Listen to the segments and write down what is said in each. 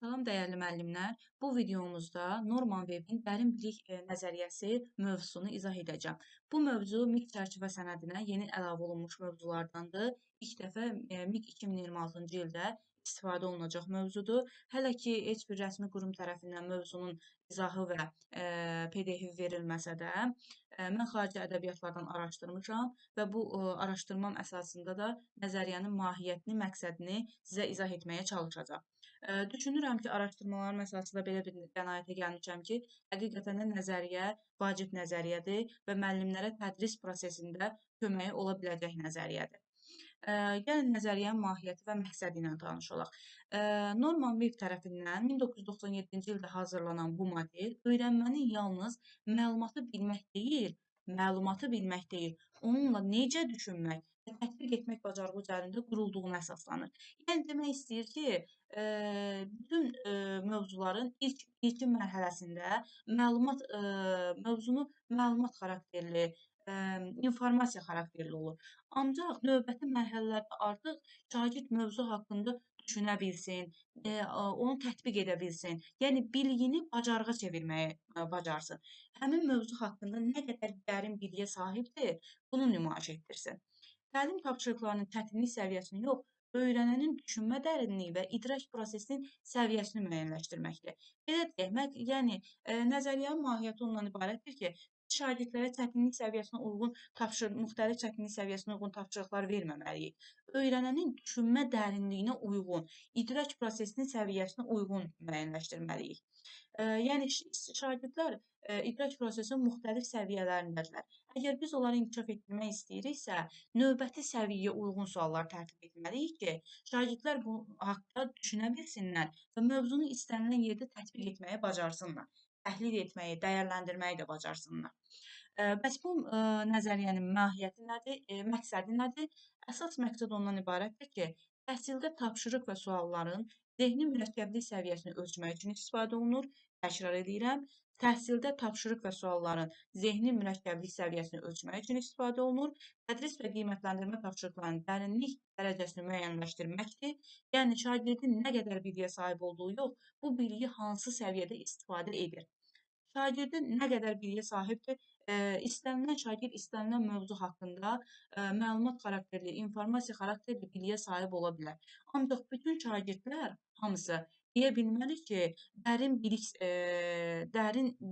Salam dəyərli müəllimlər, bu videomuzda Norman Webbin dərin bilik nəzəriyyəsi mövzusunu izah edəcəm. Bu mövzu MİQ çərçivə sənədinə yeni əlavə olunmuş mövzulardandır. İlk dəfə MİQ 2026-cı ildə istifadə olunacaq mövzudur. Hələ ki, heç bir rəsmi qurum tərəfindən mövzunun izahı və PDF-i verilməsə də, mən xarici ədəbiyyatlardan araşdırmışam və bu araşdırmam əsasında da nəzəriyyənin mahiyyətini, məqsədini sizə izah etməyə çalışacağam. Düşünürəm ki, araşdırmalarım əsasında belə bir qənaətə gəlmişəm ki, həqiqətən də nəzəriyyə vacib nəzəriyyədir və müəllimlərə tədris prosesində köməyi ola biləcək nəzəriyyədir. Gəlin nəzəriyyənin mahiyyəti və məqsədi ilə tanış olaq. Norman Webb tərəfindən 1997-ci ildə hazırlanan bu model öyrənmənin yalnız məlumatı bilmək deyil, onunla necə düşünmək və tətbiq etmək bacarığı üzərində qurulduğuna əsaslanır. Yəni demək istəyir ki, bütün mövzuların ilkin mərhələsində mövzunu məlumat xarakterli, informasiya xarakterli olur. Ancaq növbəti mərhələlərdə artıq şagird mövzu haqqında düşünə bilsin, onu tətbiq edə bilsin. Yəni bilgini bacarığa çevirməyi bacarsın. Həmin mövzu haqqında nə qədər dərin biliyə sahibdir, bunu nümayiş etdirsin. Təlim tapşırıqlarının çətinlik səviyyəsini yox, öyrənənin düşünmə dərinliyi və idrak prosesinin səviyyəsini müəyyənləşdirməkdir. Belə deyək, yəni nəzəriyyənin mahiyyəti ondan ibarətdir ki, şagirdlərə çətinlik səviyyəsinə uyğun müxtəlif çətinlik səviyyəsinə uyğun tapşırıqlar verməməliyik. Öyrənənin düşünmə dərinliyinə uyğun, idrak prosesinin səviyyəsinə uyğun müəyyənləşdirməliyik. Yəni şagirdlər idrak prosesinin müxtəlif səviyyələrindədirlər. Əgər biz onları inkişaf etdirmək istəyiriksə, növbəti səviyyəyə uyğun suallar tərtib etməliyik ki, şagirdlər bu haqda düşünə bilsinlər və mövzunu istənilən yerdə tətbiq etməyi bacarsınlar. Təhlil etməyi, dəyərləndirməyi də bacarsınlar. Bəs bu nəzəriyyənin mahiyyəti nədir, məqsədi nədir? Əsas məqsəd ondan ibarətdir ki, təhsildə tapşırıq və sualların zehni mürəkkəblik səviyyəsini ölçmək üçün istifadə olunur. Təkrar edirəm, təhsildə tapşırıq və sualların zehni mürəkkəblik səviyyəsini ölçmək üçün istifadə olunur. Tədris və qiymətləndirmə tapşırıqlarının dərinlik dərəcəsini müəyyənləşdirməkdir. Yəni, şagirdin nə qədər biliyə sahib olduğu yox, bu biliyi hansı səviyyədə istifadə edir. Şagirdin nə qədər biliyə sahibdir, istənilən şagird istənilən mövzu haqqında məlumat xarakterli, informasiya xarakterli biliyə sahib ola bilər. Ancaq bütün şagirdlər hamısı deyə bilməli ki, dərin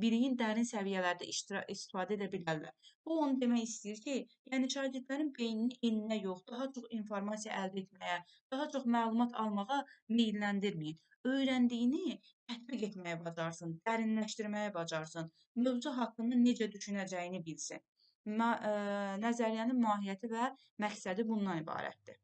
biliyin dərin səviyyələrdə istifadə edə bilərlər. Bu, onu demək istəyir ki, yəni şagirdlərin beynini elinə yox, daha çox informasiya əldə etməyə, daha çox məlumat almağa meylləndirməyin. Öyrəndiyini tətbiq etməyə bacarsın, dərinləşdirməyə bacarsın, mövzu haqqında necə düşünəcəyini bilsin. Nəzəriyyənin mahiyyəti və məqsədi bundan ibarətdir.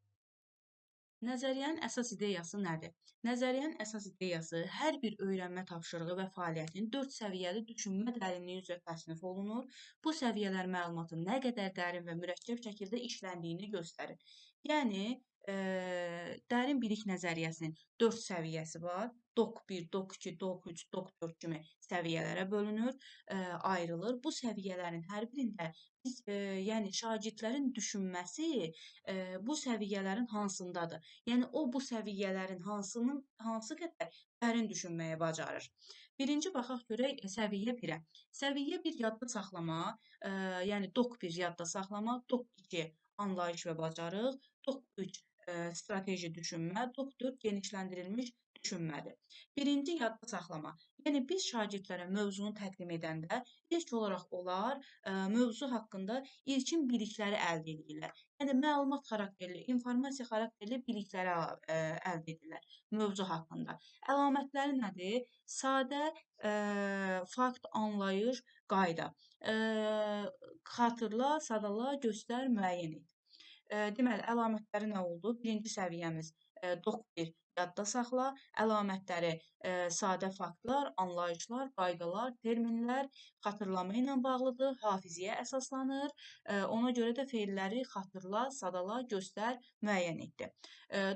Nəzəriyyənin əsas ideyası nədir? Nəzəriyyənin əsas ideyası hər bir öyrənmə tapşırığı və fəaliyyətin 4 səviyyəli düşünmə dərinliyi üzrə təsnif olunur. Bu səviyyələr məlumatın nə qədər dərin və mürəkkəb şəkildə işləndiyini göstərir. Yəni, dərin bilik nəzəriyyəsinin 4 səviyyəsi var. DOK 1, DOK 2, DOK 3, DOK 4 kimi səviyyələrə bölünür, ayrılır. Bu səviyyələrin hər birində biz, yəni şagirdlərin düşünməsi bu səviyyələrin hansındadır? Yəni, o bu səviyyələrin hansı qədər dərin düşünməyi bacarır. Birinci baxaq görək səviyyə 1-ə. Səviyyə 1 yadda saxlama, yəni DOK 1 yadda saxlama, DOK 2 anlayış və bacarıq, DOK 3 strateji düşünmə, DOK 4 genişləndirilmiş düşünmədir. Birinci yadda saxlama. Yəni biz şagirdlərə mövzunu təqdim edəndə ilk olaraq onlar mövzu haqqında ilkin bilikləri əldə edirlər. Yəni məlumat xarakterli, informasiya xarakterli bilikləri əldə edirlər mövzu haqqında. Əlamətləri nədir? Sadə, fakt, anlayış, qayda. Xatırla, sadala, göstər, müəyyən et. Deməli, əlamətləri nə oldu? Birinci səviyyəmiz DOK 1 yadda saxla. Əlamətləri sadə faktlar, anlayışlar, qaydalar, terminlər xatırlama ilə bağlıdır, hafizəyə əsaslanır. Ona görə də feilləri xatırla, sadala, göstər, müəyyən etdi.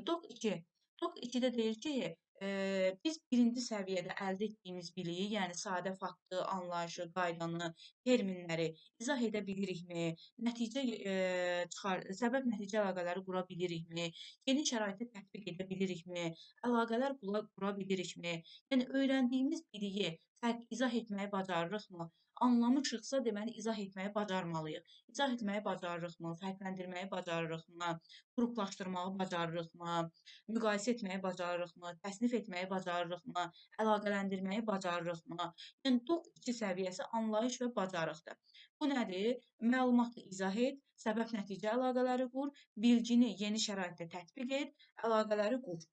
DOK 2. DOK 2-də deyir ki, Biz birinci səviyyədə əldə etdiyimiz biliyi, yəni sadə faktı, anlayışı, qaydanı, terminləri izah edə bilirikmi? Nəticə çıxar, səbəb-nəticə əlaqələri qura bilirikmi? Yeni şəraitə tətbiq edə bilirikmi? Əlaqələr qura bilirikmi? Yəni öyrəndiyimiz biliyi fərq izah etməyi bacarırıqmı? Anlamışıqsa, deməli izah etməyi bacarmalıyıq. İzah etməyi bacarırıqmı? Fərqləndirməyi bacarırıqmı? Qruplaşdırmağı bacarırıqmı? Müqayisə etməyi bacarırıqmı? Təsnif etməyi bacarırıqmı? Əlaqələndirməyi bacarırıqmı? Yəni DOQ 2 səviyyəsi anlayış və bacarıqdır. Bu nədir? Məlumatı izah et, səbəb-nəticə əlaqələri qur, bilgini yeni şəraitdə tətbiq et, əlaqələri qur.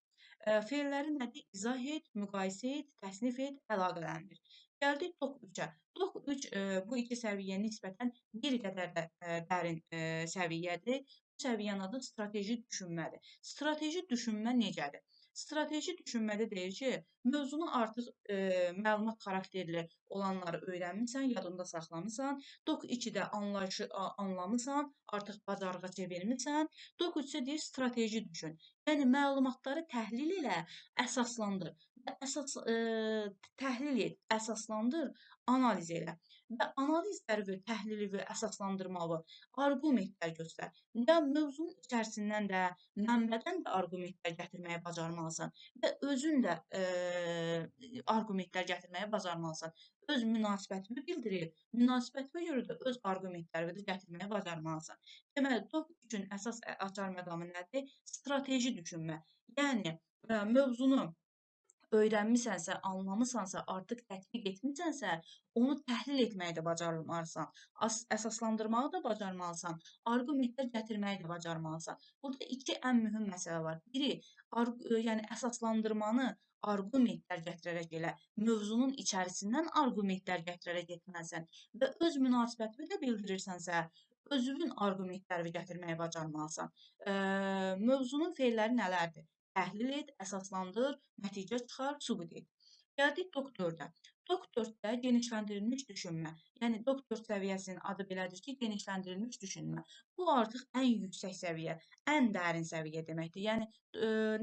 Fe'lləri nədir? İzah et, müqayisə et, təsnif et, əlaqələndir. Gəldik DOQ 3-ə. DOQ 3 bu iki səviyyə nisbətən bir qədər də dərin səviyyədir. Bu səviyyənin adı strateji düşünmədir. Strateji düşünmə necədir? Strateji düşünmədə deyir ki, mövzunu artıq məlumat xarakterli olanları öyrənmisən, yadında saxlamısan. DOQ 2-də anlayışı anlamısan, artıq bacarığa çevirmisən. DOQ 3-də deyir strateji düşün. Yəni məlumatları təhlil elə, əsaslandır. Əsas təhlil et, əsaslandır, analiz elə. Və analizləri və təhlili və əsaslandırmağı, arqumentlər göstər. Ya mövzunun içərisindən də, mənbədən də arqumentlər gətirməyi bacarmalısan və özün də arqumentlər gətirməyi bacarmalısan. Öz münasibətini bildirir, münasibətinə görə də öz arqumentlərini də gətirməyi bacarmalısan. Deməli, DOQ üçün əsas açar məqamı nədir? Strateji düşünmə. Yəni, mövzunu öyrənmisənsə, anlamısansa, artıq tətbiq etmisənsə, onu təhlil etməyi də bacarmalısan, əsaslandırmağı da bacarmalısan, arqumentlər gətirməyi də bacarmalısan. Burada iki ən mühüm məsələ var. Biri, yəni əsaslandırmanı arqumentlər gətirərək elə, mövzunun içərisindən arqumentlər gətirərək etməlisən və öz münasibətini də bildirirsənsə, özünün arqumentlərini gətirməyi bacarmalısan. Mövzunun fe'lləri nələrdir? Təhlil et, əsaslandır, nəticə çıxar, sübut et. Gəldik DOQ 4-ə. DOQ 4-də genişləndirilmiş düşünmə. Yəni DOQ 4 səviyyəsinin adı belədir ki, genişləndirilmiş düşünmə. Bu artıq ən yüksək səviyyə, ən dərin səviyyə deməkdir. Yəni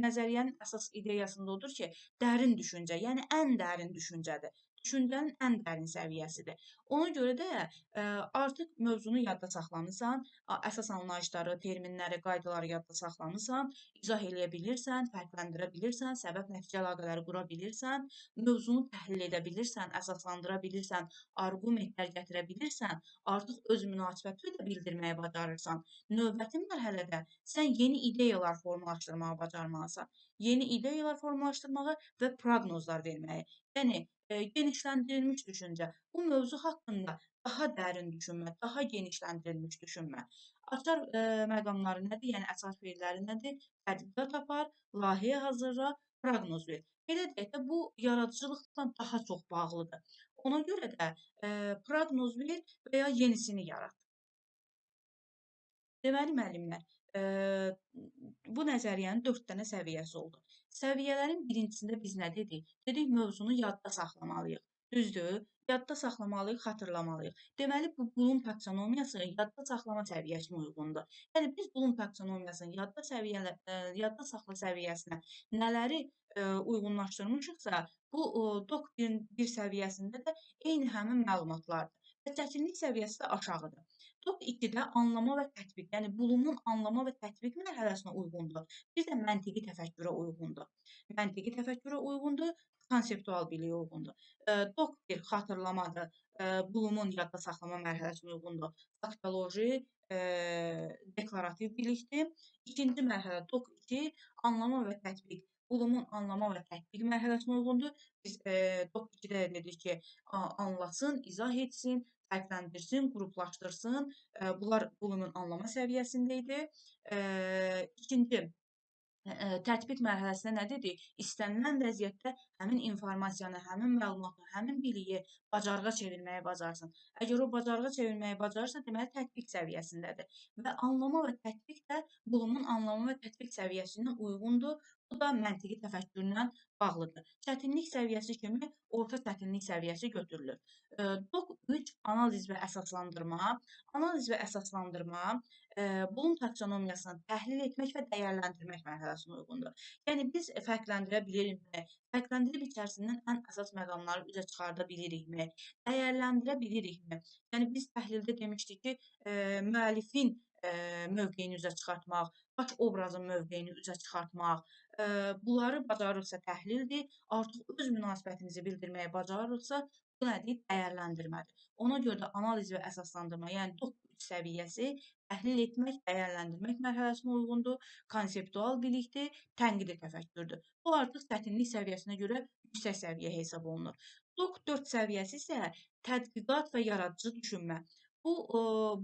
nəzəriyyənin əsas ideyasında odur ki, dərin düşüncə, yəni ən dərin düşüncədir. Düşüncənin ən dərin səviyyəsidir. Ona görə də artıq mövzunu yadda saxlamısan, əsas anlayışları, terminləri, qaydaları yadda saxlamısan, izah eləyə bilirsən, fərqləndirə bilirsən, səbəb-nəticə əlaqələri qura bilirsən, mövzunu təhlil edə bilirsən, əsaslandıra bilirsən, arqumentlər gətirə bilirsən, artıq öz münasibətini də bildirməyi bacarırsan. Növbəti mərhələdə sən yeni ideyalar formalaşdırmağı bacarmalısan. Yeni ideyalar formalaşdırmağı və proqnozlar verməyi. Yəni, genişləndirilmiş düşüncə. Bu mövzu haqqında daha dərin düşünmə, daha genişləndirilmiş düşünmə. Açar məqamları nədir? Yəni əsas fe'lləri nədir? Tədqiqat apar, layihə hazırla, proqnoz ver. Belə deyək də, bu yaradıcılıqla daha çox bağlıdır. Ona görə də proqnoz ver və ya yenisini yarat. Deməli, müəllimlər, bu nəzəriyyənin 4 dənə səviyyəsi oldu. Səviyyələrin birincisində biz nə dedik? Dedik, mövzunu yadda saxlamalıyıq. Düzdür? Yadda saxlamalıyıq, xatırlamalıyıq. Deməli, bu Blum taksonomiyası yadda saxlama səviyyəsinə uyğundur. Yəni, biz Blum taksonomiyasının yadda saxla səviyyəsinə nələri uyğunlaşdırmışıqsa, bu DOQ 1 səviyyəsində də eyni həmin məlumatlardır. Və çətinlik səviyyəsi də aşağıdır. DOQ 2-də anlama və tətbiq, yəni Blumun anlama və tətbiq mərhələsinə uyğundur. Bir də məntiqi təfəkkürə uyğundur. Məntiqi təfəkkürə uyğundur, konseptual biliyə uyğundur. DOQ 1 xatırlamadır, Blumun yadda saxlama mərhələsinə uyğundur. Faktoloji, deklarativ bilikdir. İkinci mərhələ DOQ 2 anlama və tətbiq. Blumun anlama və tətbiq mərhələsinə uyğundur. Biz DOQ 2-də dedik ki, anlasın, izah etsin, fərqləndirsin, qruplaşdırsın. Bunlar Blumun anlama səviyyəsində idi. İkinci tətbiq mərhələsində nə dedik? İstənilən vəziyyətdə həmin informasiyanı, həmin məlumatı, həmin biliyi bacarığa çevirməyi bacarsın. Əgər o bacarığa çevirməyi bacarırsa, deməli tətbiq səviyyəsindədir. Və anlama və tətbiq də Blumun anlama və tətbiq səviyyəsindən uyğundur. Bu da məntiqi təfəkkürlə bağlıdır. Çətinlik səviyyəsi kimi orta çətinlik səviyyəsi götürülür. Dok 3 analiz və əsaslandırma. Analiz və əsaslandırma Blum taksonomiyasını təhlil etmək və dəyərləndirmək mərhələsinə uyğundur. Yəni biz fərqləndirə bilirikmi? Fərqləndirib içərisindən ən əsas məqamları üzə çıxarda bilirikmi? Dəyərləndirə bilirikmi? Yəni biz təhlildə demişdik ki, müəllifin mövqeyini üzə çıxartmaq, baş obrazın mövqeyini üzə çıxartmaq, bunları bacarırsa təhlildir, artıq öz münasibətimizi bildirməyi bacarırsa, bu nədir? Dəyərləndirmədir. Ona görə də analiz və əsaslandırma, yəni dok 3 səviyyəsi təhlil etmək, dəyərləndirmək mərhələsinə uyğundur, konseptual bilikdir, tənqidi təfəkkürdür. Bu artıq çətinlik səviyyəsinə görə yüksək səviyyə hesab olunur. Dok 4 səviyyəsi isə tədqiqat və yaradıcı düşünmə. Bu,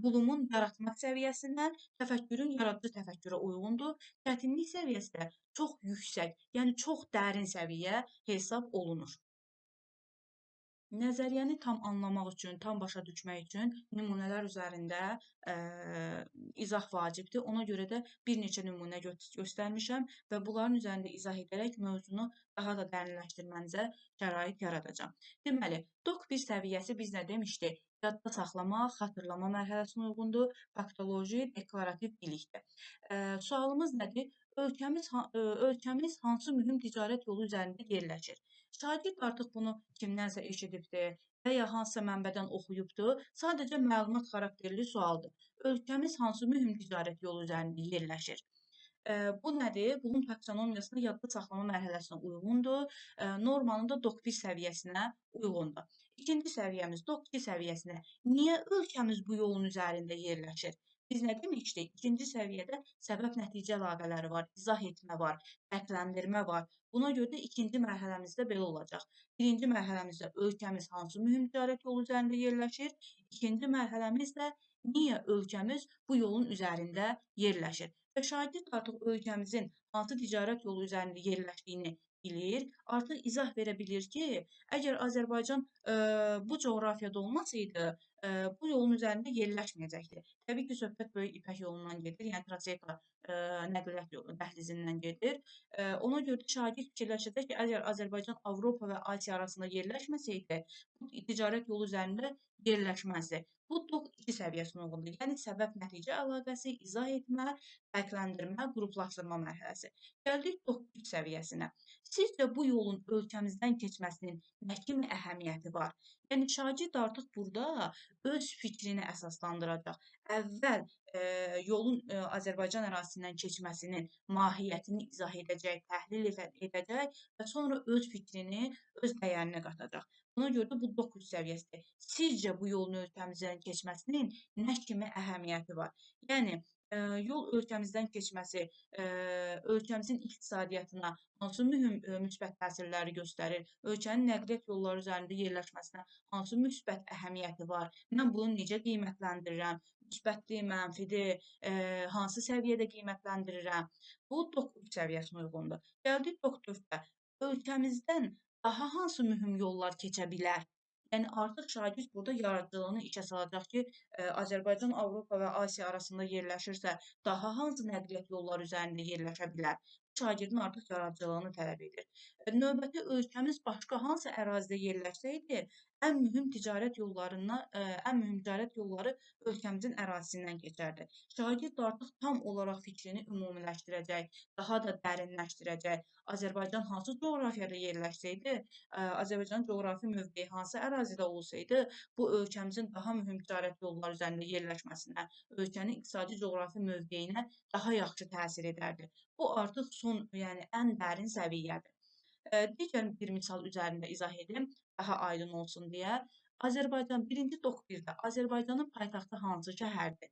Blumun yaratmaq səviyyəsindən təfəkkürün yaradıcı təfəkkürə uyğundur. Çətinlik səviyyəsi də çox yüksək, yəni çox dərin səviyyə hesab olunur. Nəzəriyyəni tam anlamaq üçün, tam başa düşmək üçün nümunələr üzərində izah vacibdir. Ona görə də bir neçə nümunə göstərmişəm və bunların üzərində izah edərək mövzunu daha da dərinləşdirmənizə şərait yaradacağam. Deməli, Dok 1 səviyyəsi biz nə demişdik? Yadda saxlama, xatırlama mərhələsinə uyğundur, faktoloji, deklarativ bilikdir. Sualımız nədir? Ölkəmiz hansı mühüm ticarət yolu üzərində yerləşir? Şagird artıq bunu kimdənsə eşidibdir və ya hansısa mənbədən oxuyubdur. Sadəcə məlumat xarakterli sualdır. Ölkəmiz hansı mühüm ticarət yolu üzərində yerləşir? Bu nədir? Blum taksonomiyasına yadda saxlama mərhələsinə uyğundur. Normanın da Dok 1 səviyyəsinə uyğundur. İkinci səviyyəmiz Dok 2 səviyyəsinə. Niyə ölkəmiz bu yolun üzərində yerləşir? Biz nə demişdik? İkinci səviyyədə səbəb-nəticə əlaqələri var, izah etmə var, fərqləndirmə var. Buna görə də ikinci mərhələmizdə belə olacaq. Birinci mərhələmizdə ölkəmiz hansı mühüm ticarət yolu üzərində yerləşir? İkinci mərhələmizdə niyə ölkəmiz bu yolun üzərində yerləşir? Və şagird artıq ölkəmizin hansı ticarət yolu üzərində yerləşdiyini bilir, artıq izah verə bilir ki, əgər Azərbaycan bu coğrafiyada olmasaydı, bu yolun üzərində yerləşməyəcəkdi. Təbii ki, söhbət Böyük İpək yolundan gedir, yəni Traseka nəqliyyat yolu dəhlizindən gedir. Ona görə də şagird fikirləşəcək ki, əgər Azərbaycan Avropa və Asiya arasında yerləşməsəydi, bu ticarət yolu üzərində yerləşməzdi. Bu Dok 2 səviyyəsinə uyğundur. Yəni səbəb-nəticə əlaqəsi, izah etmə, fərqləndirmə, qruplaşdırma mərhələsi. Gəldik Dok 3 səviyyəsinə. Sizcə bu yolun ölkəmizdən keçməsinin nə kimi əhəmiyyəti var? Yəni şagird artıq burada öz fikrini əsaslandıracaq. Əvvəl yolun Azərbaycan ərazisindən keçməsinin mahiyyətini izah edəcək, təhlil edəcək və sonra öz fikrini, öz dəyərini qatacaq. Buna görə də bu Dok 3 səviyyəsidir. Sizcə bu yolun ölkəmizdən keçməsinin nə kimi əhəmiyyəti var? Yəni yol ölkəmizdən keçməsi ölkəmizin iqtisadiyyatına hansı mühüm müsbət təsirləri göstərir? Ölkənin nəqliyyat yolları üzərində yerləşməsinə hansı müsbət əhəmiyyəti var? Mən bunu necə qiymətləndirirəm? Müsbətdir, mənfidir, hansı səviyyədə qiymətləndirirəm? Bu Dok 3 səviyyəsinə uyğundur. Gəldik Dok 4-də. Ölkəmizdən daha hansı mühüm yollar keçə bilər? Yəni artıq şagird burada yaradıcılığını işə salacaq ki, Azərbaycan Avropa və Asiya arasında yerləşirsə, daha hansı nəqliyyat yolları üzərində yerləşə bilər? Şagirdin artıq yaradıcılığını tələb edir. Növbəti ölkəmiz başqa hansı ərazidə yerləşsəydi, ən mühüm ticarət yolları ölkəmizin ərazisindən keçərdi. Şagird artıq tam olaraq fikrini ümumiləşdirəcək, daha da dərinləşdirəcək. Azərbaycan hansı coğrafiyada yerləşsəydi, Azərbaycanın coğrafi mövqeyi hansı ərazidə olsaydı, bu ölkəmizin daha mühüm ticarət yolları üzərində yerləşməsinə, ölkənin iqtisadi coğrafi mövqeyinə daha yaxşı təsir edərdi. Bu artıq son, yəni ən dərin səviyyədir. Digər bir misal üzərində izah edim, daha aydın olsun deyə. Azərbaycan 1-ci Dok 1-də Azərbaycanın paytaxtı hansı şəhərdir?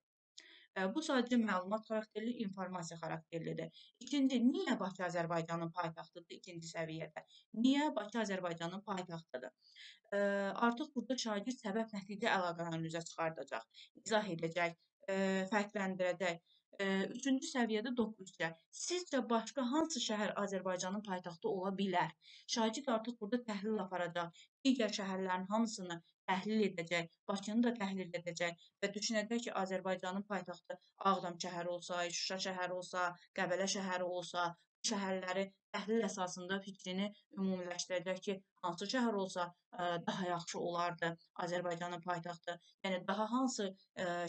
Bu sadəcə məlumat xarakterli, informasiya xarakterlidir. İkinci, niyə Bakı Azərbaycanın paytaxtıdır ikinci səviyyədə? Niyə Bakı Azərbaycanın paytaxtıdır? Artıq burada şagird səbəb-nəticə əlaqələrini üzə çıxardacaq, izah edəcək, fərqləndirəcək. Üçüncü səviyyədə Dok 3-də. Sizcə başqa hansı şəhər Azərbaycanın paytaxtı ola bilər? Şagird artıq burada təhlil aparacaq. Digər şəhərlərin hamısını təhlil edəcək, Bakını da təhlil edəcək və düşünəcək ki, Azərbaycanın paytaxtı Ağdam şəhəri olsa, Şuşa şəhəri olsa, Qəbələ şəhəri olsa, şəhərləri Təhlil əsasında fikrini ümumiləşdirəcək ki, hansı şəhər olsa daha yaxşı olardı Azərbaycanın paytaxtı. Yəni daha hansı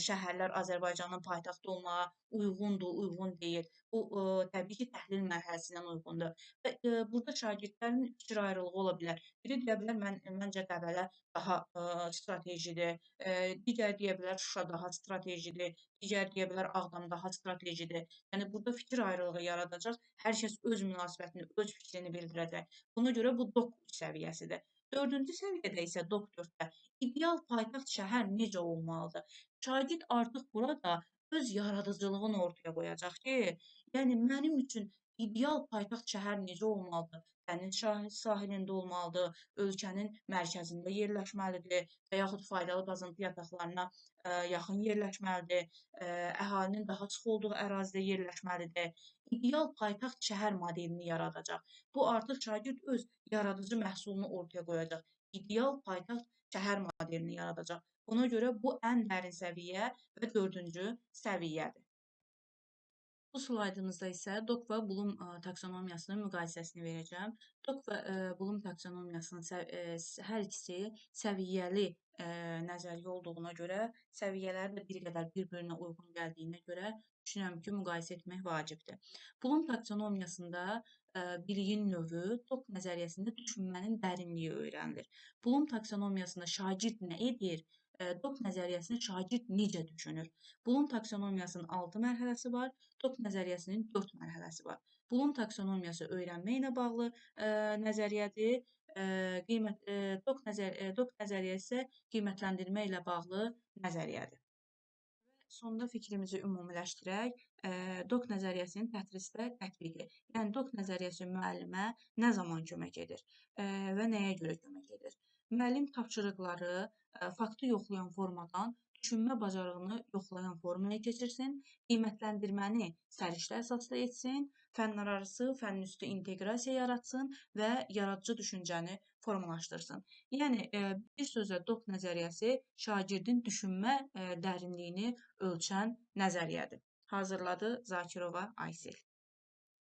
şəhərlər Azərbaycanın paytaxtı olmağa uyğundur, uyğun deyil. Bu təbii ki, təhlil mərhələsindən uyğundur. Və burada şagirdlərin fikir ayrılığı ola bilər. Biri deyə bilər, məncə Qəbələ daha stratejidir. Digəri deyə bilər, Şuşa daha stratejidir. Digəri deyə bilər, Ağdam daha stratejidir. Yəni burada fikir ayrılığı yaradacaq. Hər kəs öz münasibətini, öz fikrini bildirəcək. Buna görə bu DOK 3 səviyyəsidir. Dördüncü səviyyədə isə DOK 4-də ideal paytaxt şəhər necə olmalıdır? Şagird artıq burada öz yaradıcılığını ortaya qoyacaq ki, yəni mənim üçün ideal paytaxt şəhər necə olmalıdır? Dəniz sahilində olmalıdır, ölkənin mərkəzində yerləşməlidir və yaxud faydalı qazıntı yataqlarına yaxın yerləşməlidir, əhalinin daha çox olduğu ərazidə yerləşməlidir. İdeal paytaxt şəhər modelini yaradacaq. Bu artıq şagird öz yaradıcı məhsulunu ortaya qoyacaq. İdeal paytaxt şəhər modelini yaradacaq. Buna görə bu ən dərin səviyyə və dördüncü səviyyədir. Bu slaydımızda isə DOK və Bloom taksonomiyasının müqayisəsini verəcəm. DOK və Bloom taksonomiyasının hər ikisi səviyyəli nəzəriyyə olduğuna görə, səviyyələri də bir qədər bir-birinə uyğun gəldiyinə görə düşünürəm ki, müqayisə etmək vacibdir. Bloom taksonomiyasında biliyin növü, DOK nəzəriyyəsində düşünmənin dərinliyi öyrənilir. Bloom taksonomiyasında şagird nə edir? DOK nəzəriyyəsini şagird necə düşünür? Bloom taksonomiyasının 6 mərhələsi var, DOK nəzəriyyəsinin 4 mərhələsi var. Bloom taksonomiyası öyrənmə ilə bağlı nəzəriyyədir. DOK nəzəriyyəsi isə qiymətləndirmə ilə bağlı nəzəriyyədir. Sonda fikrimizi ümumiləşdirək. DOK nəzəriyyəsinin tədrisdə tətbiqi. Yəni DOK nəzəriyyəsi müəllimə nə zaman kömək edir və nəyə görə kömək edir? Müəllim tapşırıqları faktı yoxlayan formadan düşünmə bacarığını yoxlayan formaya keçirsin, qiymətləndirməni səriştə əsaslı etsin, fənlərarası, fənnüstü inteqrasiya yaratsın və yaradıcı düşüncəni formalaşdırsın. Yəni, bir sözlə DOK nəzəriyyəsi şagirdin düşünmə dərinliyini ölçən nəzəriyyədir. Hazırladı Zakirova Aysel.